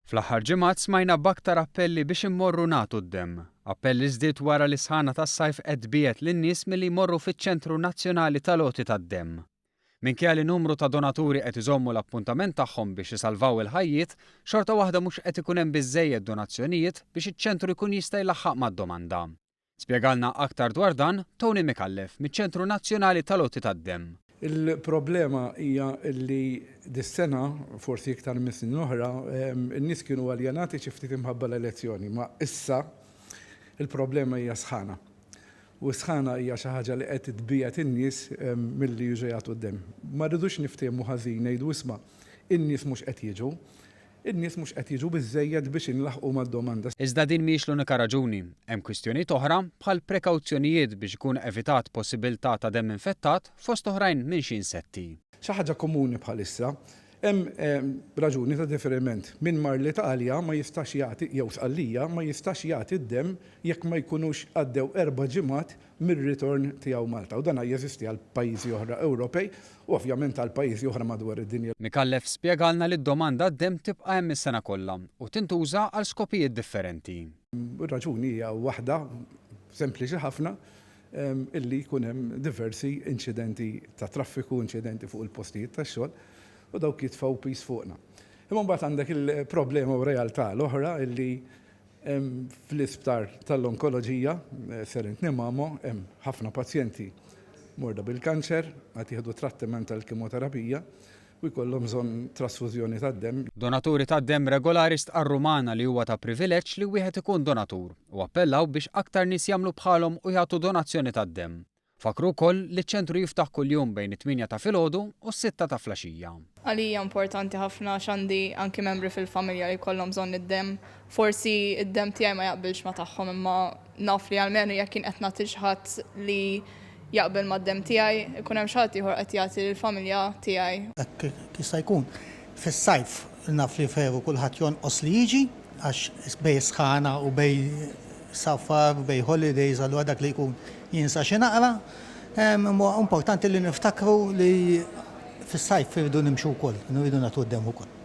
Fl-aħħar ġimgħat smajna b'aktar appelli biex immorru nagħtu d-demm. Appell li żdied wara li s-sħana tas-sajf qed tbiegħed lin-nies milli jmorru fiċ-Ċentru Nazzjonali tal-Għoti tad-Demm. Minkejja li numru ta' donaturi qed iżommu l-appuntament tagħhom biex isalvaw il-ħajjiet, xorta waħda mhux qed ikun hemm biżżejjed donazzjonijiet biex iċ-ċentru jkun jista' jlaħħaq mad-domanda. Spjegalna aktar dwar dan Tony Micallef miċ-Ċentru Nazzjonali tal-Għoti tad-Demm. Il-problema hija li dis-sena, forsi iktar minn snin oħra, in-nies kienu aljenati xi ftit imħabba l-elezzjoni, ma issa il-problema hija s-sħana. U s-sħana hija xi ħaġa li qed tbiegħed in-nies milli jiġu jagħtu d-demm. Ma rridux niftehmu ħażin ngħidu isma' in-nies mhux qed jiġu. In-nies mhux qed jiġu biżżejjed biex inlaħħqu mad-domanda. Iżda din mhijiex l-unika raġuni. Hemm kwistjonijiet oħra, bħal prekawzjonijiet biex ikun evitat possibilità ta' demm infettat, fost oħrajn minn xi insetti. Xi ħaġa komuni bħalissa. Hemm raġuni ta' diferiment. Min mar l-Italja ma jistax jagħti, jew Sqallija, ma jistax jagħti d-demm jekk ma jkunux għaddew erba' ġimgħat mir-ritorn tiegħu Malta u dan jeżisti għal pajjiżi oħra Ewropej u ovvjament għal pajjiżi oħra madwar id-dinja. Micallef spjegalna li d-domanda għad-demm tibqa' hemm is-sena kollha u tintuża għal skopijiet differenti. Ir-raġuni hija waħda sempliċi ħafna, illi jkun hemm diversi inċidenti ta' traffiku, inċidenti fuq il-postijiet tax-xogħol u dawk jitfgħu piż fuqna. Imma mbagħad għandek il-problema u realtà l-oħra illi Fl-isptar tal-onkoloġija Serent Nimamo hemm ħafna pazjenti morda bil-kanċer qed jieħdu trattiment tal-kimoterapija u jkollhom bżonn trasfużjoni tad-demm. Donaturi tad-demm regolari stqarru magħna li huwa ta' privileġġ li wieħed ikun donatur u appellaw biex aktar nies jagħmlu bħalhom u jagħtu donazzjoni tad-demm. Fakkru wkoll li ċ-ċentru jiftaħ kuljum bejn it-tmienja ta' filgħodu u s-sitta ta' flaxija. Għalija importanti ħafna għax għandi anki membri fil-familja li jkollhom bżonn id-demm. Forsi d-demm tiegħi ma jaqbilx ma' tagħhom imma naf li almenu jekk jien qed nagħti xi ħadd li jaqbel mad-demm tiegħi, ikun hemm xi ħadd ieħor qed jagħti lill-familja tiegħi. Hekk jista' jkun. Fis-sajf naf li veru kulħadd jonqos li jiġi għax bejn is-sħana u bejn safar, bejn holidays, allura dak li jkun jinsa xi naqra. Imma importanti li niftakru li fis-sajf irridu nimxu wkoll, irridu nagħtu d-demm ukoll.